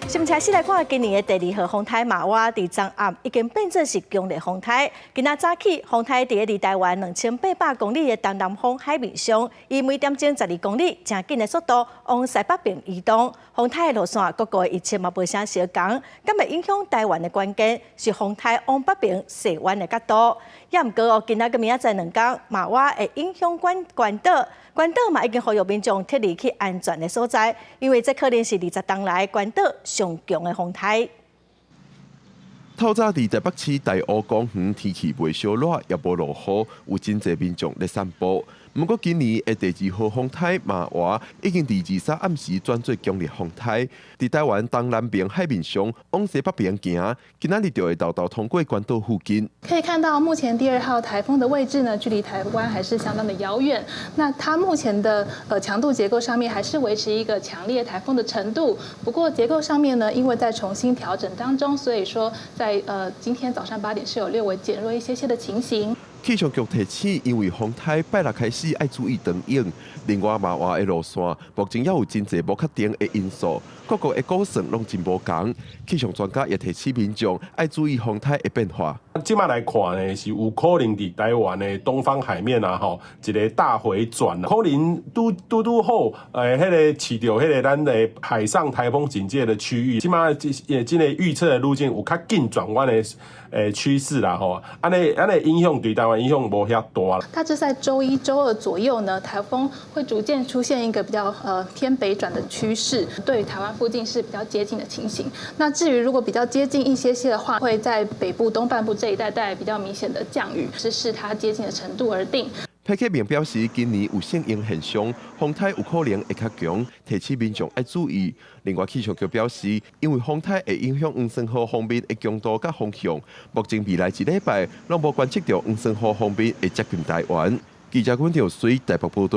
新聞先來看今年的第二號風颱瑪娃，佇昨暗已經變做是強烈風颱。今仔早起，風颱佇咧離台灣2800公里的東南方海面上，以每點鐘12公里誠緊的速度往西北邊移動。風颱的路線各國的預測嘛無啥相仝，敢會影響台灣的關鍵是風颱往北邊勢彎的角度。也毋過哦，今仔佮明仔載兩工，瑪娃會影響關關島，關島嘛已經呼籲民眾撤離去安全的所在，因為這可能是20冬來關島上強的風颱。透早佇台北市大湖公園，天氣袂燒熱，也無落雨，有真濟民眾咧散步。毋過今年的第二號風颱瑪娃已經佇23暗時轉做強烈風颱，佇台灣東南邊海面上往西北邊行，今仔日就會沓沓通過關島附近。可以看到，目前第二號颱風的位置呢，距離台灣還是相當的遙遠。那它目前的強度結構上面還是維持一個強烈颱風的程度。不過結構上面呢，因為在重新調整當中，所以說在今天早上8點是有略微減弱一些些的情形。氣象局提醒，因為風颱拜六開始愛注意長影。另外，瑪娃的路線目前猶有真濟無確定的因素，各國的估算攏真無仝。氣象專家也提醒民眾愛注意風颱的變化。這馬來看呢，是有可能佇台灣的東方海面啊，吼，一個大迴轉，可能拄拄拄好，彼个飼著彼个咱的海上颱風警戒的區域。這馬這這个預測的路徑有較緊轉彎的趨勢啦，吼，按呢按呢影響對台灣影響無遐大。大致在週一、週二左右呢，颱風會逐漸出現一個比較偏北轉的趨勢，對於台灣附近是比較接近的情形。那至於如果比較接近一些些的話，會在北部東半部這一帶帶來比較明顯的降雨，是視它接近的程度而定。彭啟明表示，今年有聖嬰現象，風颱有可能會較強，提醒民眾愛注意。另外，氣象局表示，因為風颱會影響黃酸雨鋒面的強度佮方向，目前未來一禮拜攏無觀測著黃酸雨鋒面會接近台灣。記者阮兆水台北報導。